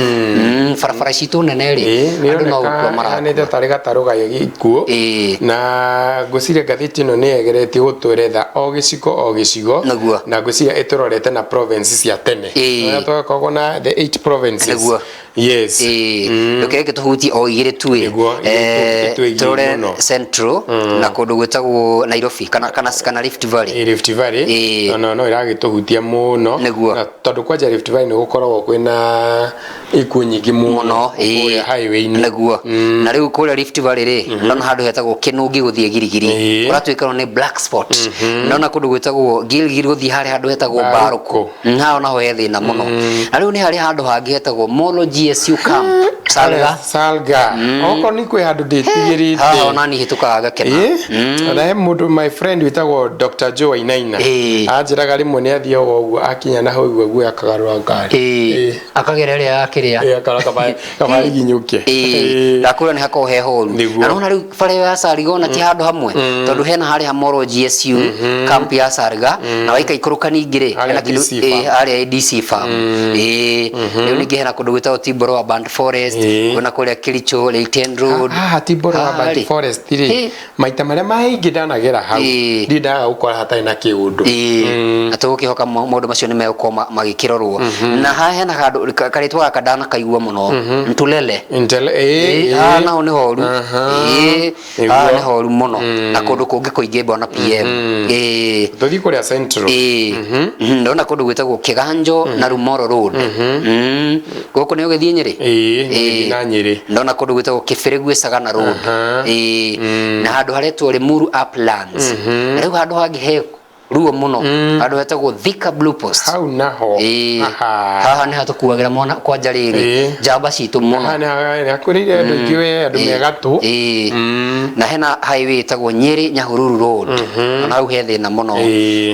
Barabara citũ nene rĩ, Nĩ andũ no gũkua ĩroneka marakua. ĩhanĩte tarĩ gatarũ ga gĩkuũ. Na ngwĩciria ngathĩti ĩno nĩ yegeretie gũtweretha o gĩcigo o gĩcigo. Na ngwĩciria ĩtũrorete na province cia tene, ũrĩa twakoragwo na the eight provinces. Yes. Ĩĩ, ndũkereke tũhutie o igĩrĩ tu ĩ. Nĩguo, igĩrĩ tũĩgiĩ tũrore mũno. Central na kũndũ gwĩtagwo Nairobi kana Rift Valley. Ĩ, Rift Valley. No ĩragĩtũhutia mũno. Na tondũ kwanja Rift Valley nĩ gũkoragwo kwĩna ikuũ nyingĩ mũno Mũno, ĩĩ. kũrĩa highway-inĩ. Nĩguo, na rĩu kũrĩa Rift Valley rĩ, ndona handũ hetagwo Kĩnũngi gũthiĩ Girigiri, kũratuĩka nĩ black spot. Ndona kũndũ gwĩtagwo Gilgil gũthiĩ harĩa handũ hetagwo Barũkũ. Barũkũ. Haha naho he thĩna mũno. Na rĩu nĩ harĩ handũ hangĩ hetagwo Molo GSU Camp, Salga. Salga, okorwo nĩ kwĩ handũ ndĩtigĩrĩte. Haha ona niĩ hĩtũkaga ngakena. Ĩĩ, ona he mũndũ, my friend wĩtagwo Dr. Joe Wainaina, anjĩraga rĩmwe nĩ athiaga ũguo, akinya na hau igua guoya akagarũra ngari. Akagera ĩrĩa ya kĩrĩa. Ĩĩ, akara kaba iginyũke. Ĩĩ, ndakwĩra nĩ hakoragwo he horu. Na nona rĩu bara ĩyo ya Salga ona ti handũ hamwe, tondũ hena harĩa Molo GSU Camp ya Salga, na waikaikũrũka ningĩ rĩ, Harĩa hena kĩndũ DC Farm. Harĩa DC Farm. Ĩĩ, rĩu ningĩ hena kũndũ gwĩtagwo Timboro wa Band Forest, kwĩna kũrĩa Kericho Litein Road. Haha Timboro wa Haha Band rĩ. Forest rĩ, maita marĩa maingĩ ndanagera hau, ndindaga gũkora hatarĩ na kĩũndũ. Ĩĩ, na tũgũkĩhoka maũndũ macio nĩ megũkorwo magĩkĩrorwo. Na haha hena handũ karĩtwa gaka ndanakaigua mũno, Ntulele. Ĩĩ, haha naho nĩ horu. Ĩĩ, haha nĩ horu mũno, na kũndũ kũngĩ kũingĩ, bwana PM. Ĩĩ. Tũthiĩ kũrĩa Central. Ĩĩ. Ndona kũndũ gwĩtagwo Kĩganjo na Rumoro Road. Gũkũ nĩ ũgĩthiĩ Nyĩrĩ? Ĩĩ, nĩ na Nyĩrĩ. Ndona kũndũ gwĩtagwo Kĩbĩrĩgu Sagana Road. Ĩĩ, na handũ haretwo Limuru Uplands. Na rĩu handũ hangĩ he ruo mũno, handũ hetagwo Thika Blue Post. Hau naho. Ĩĩ. Aha. Haha nĩ hatũkuagĩra mwana kwanja rĩrĩ, njamba citũ mũno. Haha nĩ hakuhĩrĩire andũ aingĩ we, andũ me gatũ. Ĩĩ. Na hena highway ĩtagwo Nyĩrĩ Nyahururu Road, ona hau he thĩna mũno.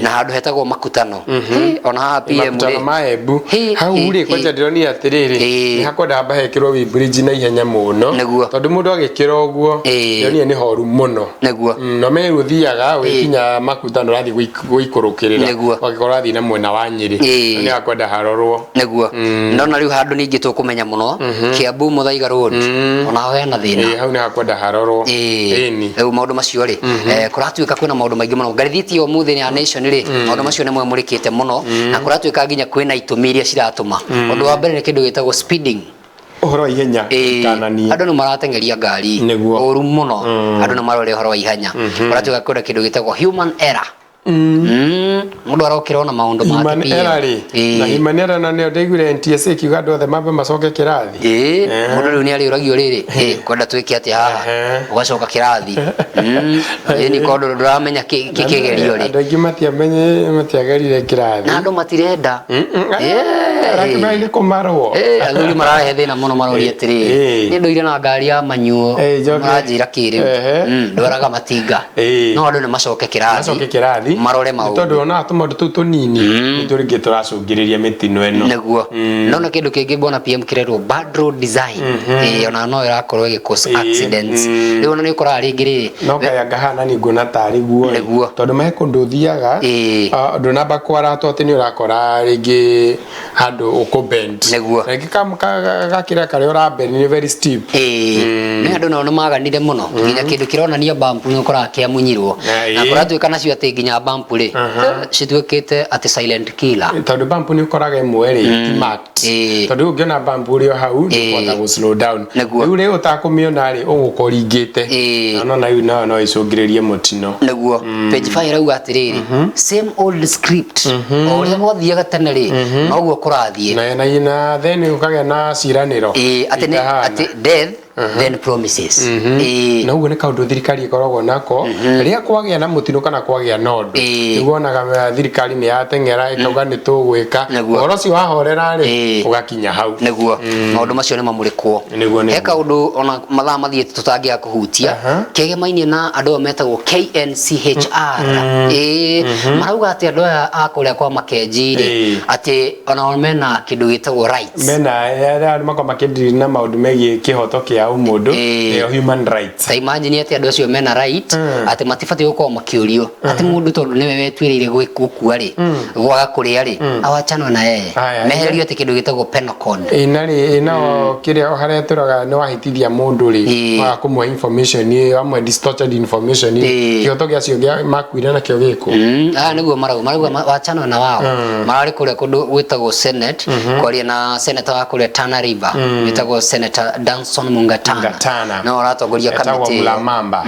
Na handũ hetagwo Makutano. Hĩ, ona haha PM Makutano rĩ. ma Embu. Hau rĩ, kwanja ndĩronire atĩrĩrĩ, nĩ hakwenda hamba hekĩrwo weighbridge na ihenya mũno, tondũ mũndũ agĩkĩra ũguo, ndĩronire nĩ horu mũno. Na menye ũthiaga wĩkinya Makutano ũrathiĩ gũikũrũkĩrĩra, ũgagĩkorwo ũrathiĩ na mwena wa Nyĩrĩ. Nĩ hakwenda harorwo. Nĩguo, ndona rĩu handũ ningĩ tũkũmenya mũno, Kiambu Muthaiga Road, ona ho hena thĩna. Ĩĩ, hau nĩ hakwenda harorwo. Ĩni. Rĩu maũndũ macio rĩ, kũratuĩka kwĩna maũndũ maingĩ mũno ngathĩti ya ũmũthĩ ya Nation rĩ, maũndũ macio nĩ mwemũrĩkĩte mũno, na kũratuĩka nginya kwĩna itũmi iria ciratũma. Ũndũ wa mbere nĩ kĩndũ gĩtagwo speeding. Ũhoro wa ihenya. Kananie. Andũ nĩ marateng'eria ngari ũru mũno, andũ nĩ marore ũhoro wa ihenya. Kũratuĩka kwĩna kĩndũ gĩtagwo human error. Mũndũ arokĩra ona maũndũ make. Human PM. error rĩ, na human error na nĩyo ndaiguire NTSA ikiuga andũ othe mambe macoke kĩrathi. Ĩĩ, mũndũ rĩu nĩ arĩũragio rĩrĩ, "Ĩ, kwenda twĩke atĩa haha?" Ũgacoka kĩrathi. Ĩĩ, nĩ tondũ ndũramenya kĩgerio rĩ. Andũ aingĩ matiagerire kĩrathi. Na andũ matirenda. Rakĩmenya nĩ kũmarwo. Ĩĩ, athuri mararehe thĩna mũno, maroria atĩrĩrĩ, niĩ ndũire na ngari ya manyuo, maranjĩra kĩ rĩu? Ndwaraga matinga. No andũ nĩ macoke kĩrathi. Macoke kĩrathi. Marore Nĩ maũndũ. tondũ ona tũmaũndũ tũu tũnini nĩ tũrĩngĩ tũracũngĩrĩria mĩtino ĩno. Nĩguo, ndona kĩndũ kĩngĩ mbona PM kĩrerwo bad road design. Ĩĩ, ona no ĩrakorwo ĩgĩ cause accidents. Rĩu ona nĩ ũkoraga rĩngĩ rĩrĩ, No kayanga haha nani nguona tarĩ guo ĩ. Tondũ me kũndũ ũthiaga, ndũnamba kwaratwo atĩ nĩ ũrakora rĩngĩ handũ ũkũ bend. Rĩngĩ gakĩra karĩa ũra bend nĩ very steep. Ĩĩ, nĩ andũ nao nĩ maganire mũno, nginya kĩndũ kĩronania bump nĩ ũkoraga kĩamunyirwo, na kũratuĩka nacio atĩ nginya bump rĩ cituĩkĩte atĩ silent killer. Tondũ bump nĩ ũkoraga ĩmwe rĩ ti marked. Tondũ ũngĩona bump ũrĩ o hau nĩ ũkũhota gũ slow down. Rĩu rĩ ũtakũmĩona rĩ ũgũka ũringĩte. Na nona rĩu nayo no ĩcũngĩrĩrie mũtino. Nĩguo page 5 ĩrauga atĩrĩrĩ, same old script, o ũrĩa gwathiaga tene rĩ noguo kũrathiĩ. Na then ũkagĩa na ciĩranĩro Atĩ nĩ itahana. Atĩ death then promises. Na ũguo nĩ kaũndũ thirikari ĩkoragwo nako rĩrĩa kwagĩa na mũtino kana kwagĩa na ũndũ, nĩguo wonaga thirikari nĩ yateng'era ĩkauga nĩ tũgwĩka. Ũhoro ũcio wahorera rĩ, ũgakinya hau. Nĩguo maũndũ macio nĩ mamũrĩkwo. Nĩguo. He kaũndũ ona mathaa mathiĩte tũtangĩaga kũhutia, kegemainie na andũ aya metagwo KNCHR. Marauga atĩ andũ aya a kũrĩa kwa Makenji rĩ, atĩ onao mena kĩndũ gĩtagwo rights. Mena arĩa makoragwo makĩndiri na maũndũ megiĩ kĩhoto kĩa ũmũndũ, nĩyo human rights. Ta imagine atĩ andũ acio mena right, atĩ matibatiĩ gũkorwo makĩũrio atĩ mũndũ tondũ nĩwe wetuĩrĩire gũkua rĩ, gwaga kũrĩa rĩ, awachanwe na yeye. Aya, meherio atĩ kĩndũ gĩtagwo penal code. Ĩ na rĩ, ĩ nao kĩrĩa harĩa tũraga nĩ wahĩtithia mũndũ rĩ, waga kũmũhe information ĩ, wamũhe distorted information ĩ, kĩhoto gĩa acio gĩa makuire nakĩo gĩkũ? Aya nĩguo marauga wachanwe na wao. Mararĩ kũrĩa kũndũ gwĩtagwo Senate kwaria na senator wa kũrĩa Tana River wĩtagwo Senator Danson Mungatana. Mungatana. No ũratongoria Etagwo kamĩtĩ ĩyo. Mulamamba.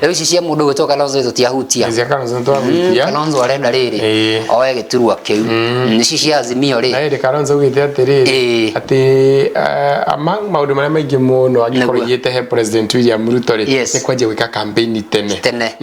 Rĩu ici cia mũndũ gwĩtwo Kalonzo tũtiahutia. Cia Kalonzo nĩtwahutia. Kalonzo arenda rĩrĩ oe gĩturwa kĩu. Ici cia Azimio rĩ, Na hĩndĩ Kalonzo augĩte atĩrĩrĩ, atĩ among maũndũ marĩa maingĩ mũno angĩkorwo aigĩte he President William Ruto rĩ, nĩ kwanjia gwĩka campaign tene. Tene.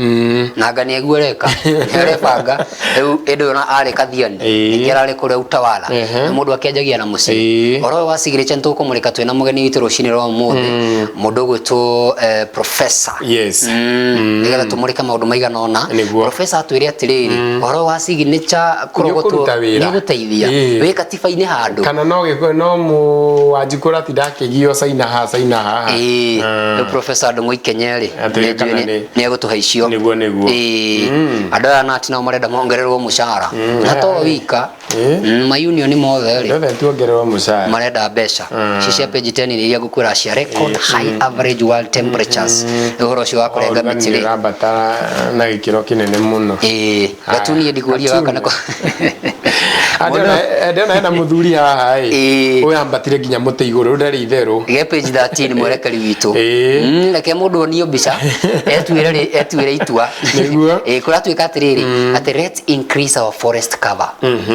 Na anga nĩguo areka, nĩarebanga rĩu. Ĩndĩ ũyũ na arĩ Kathiani, ningĩ ararĩ kũrĩa Utawala, na mũndũ akĩanjagia na mũciĩ. Ũhoro ũyũ wa signature nĩtũkũmũrĩka twĩna mũgeni witũ rũcinĩ rwa ũmũthĩ, mũndũ ũgwĩtwo professor. Nĩgetha tũmũrĩke maũndũ maigana ũna. Professor atwĩre atĩrĩrĩ, ũhoro wa signature kũrogotwo Nĩũkũruta wĩra. Nĩũgũteithia wĩ katiba-inĩ handũ. Kana no gĩko no mu Wanjikũ ũratinda akĩgio caina haha, caina haha. Rĩu Professor Ndung'u Ikenye rĩ, Atwĩre nĩnjũĩ kana nĩ egũtũhe icio. Nĩguo. Andũ aya nati nao marenda mongererwo mũcara, na to wika, ma union mothe rĩ, Othe tuongererwo mũcara. Marenda mbeca. Ici cia page 10 nĩ iria ngũkwĩra cia record high average world temperatures. Rĩu ũhoro ũcio wa kũrenga Ũrugarĩ mĩtĩ rĩ, ũrambata na gĩkĩro kĩnene mũno. Gatuni ndikũria gaka nĩko. Ndĩrona hena mũthuri haha ĩ, ũyũ ambatire nginya mũtĩ igũrũ, ndarĩ itherũ. Ge page 13 mwerekeri witũ. Reke mũndũ onio mbica etuĩre rĩ, etuĩre itua. Kũratuĩka atĩrĩrĩ, atĩ let's increase our forest cover.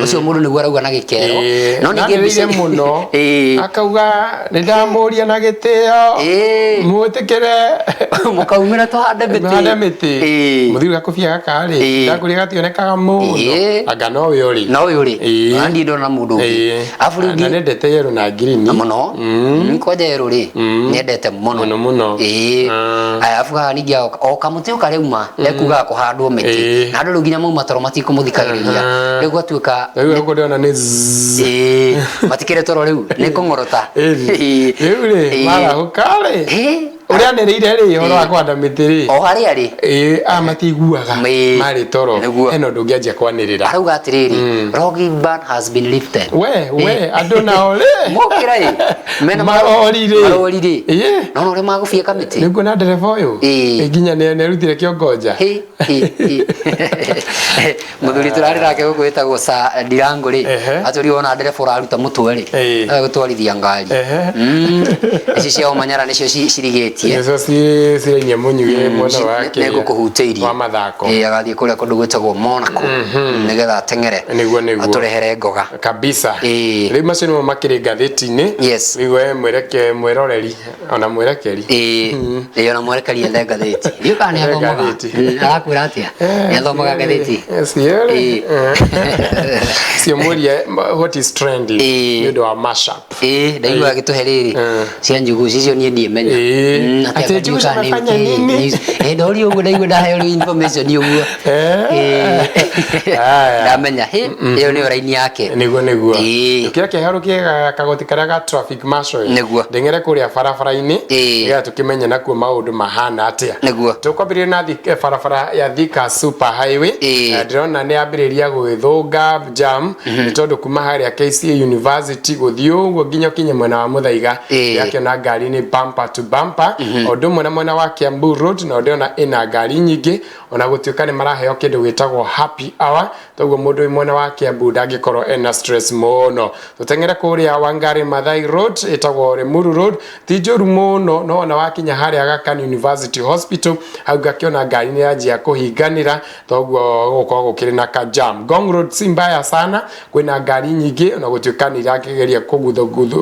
Ũcio mũndũ nĩguo arauga na gĩkero. No ningĩ Nanĩrĩire mũno, akauga nĩ ndamũria na gĩtĩo mwĩtĩkĩre mũkaumĩra tũhande mĩtĩ. Mũhande mĩtĩ. Mũthuri gakũbia gaka rĩ, ndakũria gationekaga mũno. Anga nowe ũrĩ. No ũyũ rĩ, ona ndirĩ ndona mũndũ ũngĩ. Arabu rĩu Na nĩendete yellow na green. Mũno. Kwanja yellow rĩ, nĩendete mũno. Mũno mũno. Aya, arabu haha ningĩ o kamũtĩ o karĩauma ekugaga kũhandwo mĩtĩ. Na andũ rĩu nginya mauma toro matikũmũthikagĩrĩria. Rĩu gwatuĩka Rĩu gũkũ ndĩrona nĩ zzz. Matikĩrĩ toro rĩu nĩ kũng'orota. Rĩu rĩ, marahũka rĩ, ũrĩa anĩrĩire rĩ ũhoro wa kũhanda mĩtĩ rĩ, o harĩa rĩ, aya matiiguaga. Marĩ toro. Hena ũndũ ũngĩanjia kwanĩrĩra. Arauga atĩrĩrĩ, logging ban has been lifted. We andũ nao rĩ, mokĩra ĩ mena marori rĩ, marori rĩ, no ũrĩa magũbieka mĩtĩ. Nĩguo na ndereba ũyũ nginya nĩ arutire kĩongonja. Hĩ, hĩ, hĩ. Mũthuri tũrarĩ nake gũkũ wĩtagwo Sir Ndirango rĩ, atũri wona ndereba ũraruta mũtwe rĩ, gũtwarithia ngari. Ici cia Omanyala nĩcio cirigĩtie. Nĩcio cirainia mũnyuĩ mwena wa kĩrĩa, nĩngũkũhutĩirie wa mathako. Agathiĩ kũrĩa kũndũ gwĩtagwo Monaco nĩgetha ateng'ere, Nĩguo. atũrehere ngoga. Kabisa. Rĩu macio nĩmo makĩrĩ ngathĩti-inĩ. Rĩu we mwĩreke mwĩroreri ona mwĩrekeri. Ĩĩ, ona mwerekeri ethe ngathĩti. Ndiũĩ kana nĩ Ethe athomaga. ngathĩti. Arakwĩra atĩa? Nĩ athomaga ngathĩti? Cio rĩ, cio mũrie what is trending nĩ ũndũ wa mashup. Ĩĩ, ndaigua agĩtũhe rĩrĩ cia njugu icio niĩ ndiĩmenya. Atĩ anga njugu ndiũĩ kana nĩ cimefanya ũkĩ. nini? Ndorio ũguo ndaigua ndaheo rĩu information ũguo. Haya. Ndamenya hĩ ĩyo nĩyo raini yake. Nĩguo. Kĩrĩa kĩharo kĩega kagoti karĩa ga traffic marshal. Ndeng'ere kũrĩa barabara-inĩ, nĩgetha tũkĩmenye nakuo maũndũ mahana atĩa. Tũkwambĩrĩria na barabara ya Thika Super Highway. Ndĩrona nĩ yambĩrĩria gwĩthũnga jam, nĩ tondũ kuma harĩa KCA University gũthiĩ ũguo nginya ũkinye mwena wa Mũthaiga, ndĩrakĩona ngari nĩ bumper to bumper. Gikomba, o ũndũ ũmwe na mwena wa Kiambu Road, na ndĩrona ĩna ngari nyingĩ ona gũtuĩka nĩ maraheo kĩndũ gĩtagwo happy hour, toguo mũndũ wĩ mwena wa Kiambu ndangĩkorwo ena stress mũno. Tũteng'ere kũrĩa Wangari Maathai Road, ĩtagwo Limuru Road, ti njũru mũno, no ona wakinya harĩa Aga Khan University Hospital hau ngakĩona ngari nĩ yanjia kũhinganĩra, toguo gũkorwo gũkĩrĩ na ka jam. Ngong Road si mbaya sana, kwĩna ngari nyingĩ ona gũtuĩka nĩ irakĩgeria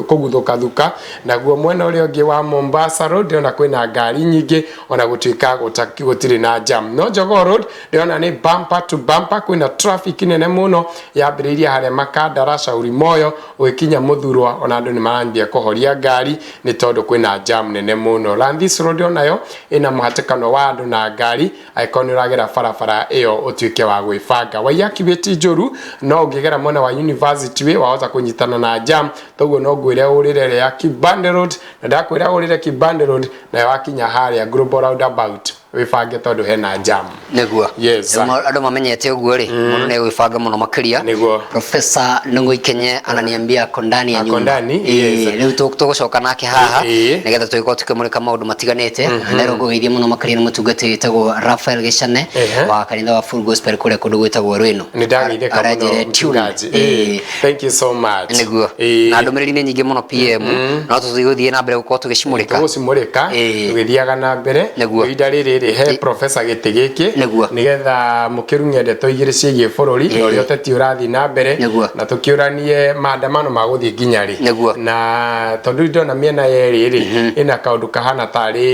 kũguthũkathuka. Naguo mwena ũrĩa ũngĩ wa Mombasa Road ndĩrona kwĩna ngari nyingĩ ona gũtuĩka gũtirĩ na jam. No Jogoo Road ndĩrona nĩ bumper to bumper, kwĩna traffic nene mũno yambĩrĩirie harĩa Makandara, Shauri Moyo, ũgĩkinya Mũthurwa, ona andũ nĩ marambia kũhoria ngari nĩ tondũ kwĩna jam nene mũno. Landhis Road onayo ĩna mũhatĩkano wa andũ na ngari, angĩkorwo nĩ ũragera barabara ĩyo ũtuĩke wa gwĩbanga. Waiyaki Way ti njũru, no ũngĩgera mwena wa University Way wahota kũnyitana na jam, toguo no ngwĩre ũrĩre ĩrĩa ya Kibande Road, na ndakwĩra ũrĩre Kibande Road nayo wakinya harĩa Global Roundabout wĩbange tondũ hena jam. Nĩguo. Yes. Rĩu andũ mamenyete ũguo rĩ, mũndũ nĩ egwĩbanga mũno makĩria. Nĩguo. Profesa Ndung'u Ikenye ananiambia ako ndani ya Ako nyumba. ndani, Ĩĩ, yes. rĩu tũgũcoka nake haha Ĩĩ. nĩgetha tũgĩkorwo tũkĩmũrĩka maũndũ matiganĩte. Na rĩu ngũgeithie mũno makĩria nĩ mũtungatĩri wĩtagwo Raphael Gĩcane Ehe. wa kanitha wa Full Gospel kũrĩa kũndũ gwĩtagwo Rwĩnũ. Nĩ ndageithĩka mũno Aranjĩrire tune. mchungaji. Ĩĩ. Ĩĩ. Thank you so much. Nĩguo. Ĩĩ. Na ndũmĩrĩri nĩ nyingĩ mũno PM, no tũtigũthiĩ na mbere gũkorwo tũgĩcimũrĩka. Tũgũcimũrĩka Ĩĩ. tũgĩthiaga na mbere. Nĩguo. Ihinda rĩrĩ rĩ he professor gĩtĩ gĩkĩ Nĩguo. nĩgetha mũkĩrung'e ndeto igĩrĩ ciĩgiĩ bũrũri na ũrĩa ũteti ũrathiĩ na mbere, Nĩguo. na tũkĩũranie maandamano magũthiĩ nginya rĩ. Nĩguo. Na tondũ ndĩrona mĩena yerĩ rĩ ĩna kaũndũ kahana tarĩ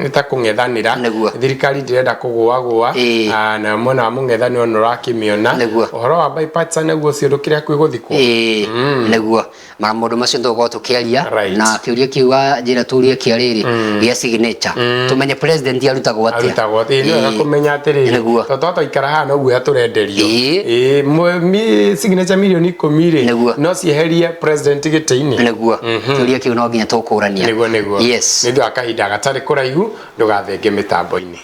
nĩ ta kũng'ethanĩra. Nĩguo. Thirikari ndĩrenda kũgũagũa. Ĩĩ. Na mwena wa mũng'ethanĩro nĩ ũrakĩmĩona. Nĩguo. Ũhoro wa bipartisan naguo ũcio ndũkĩrĩ hakuhĩ gũthikwo. Ĩĩ, nĩguo maũndũ macio tũgũkorwo tũkĩaria. Right. Na kĩũria kĩu wa njĩra tũrie kĩa rĩrĩ gĩa signature, tũmenye president arutagwo atĩa. Arutagwo atĩ nĩ wega Ĩĩ. kũmenya atĩrĩrĩ, Nĩguo. tondũ twatwaikara haha noguo tũrenderio. Ĩĩ. Ĩĩ, signature mirioni 10 rĩ, Nĩguo. no cieherie president gĩtĩ-inĩ. Nĩguo, kĩũria kĩu no nginya tũkũrania. Nĩguo, nĩguo. Yes. Nĩ ũndũ wa kahinda gatarĩ kũraihu, ndũgathenge mĩtambo-inĩ.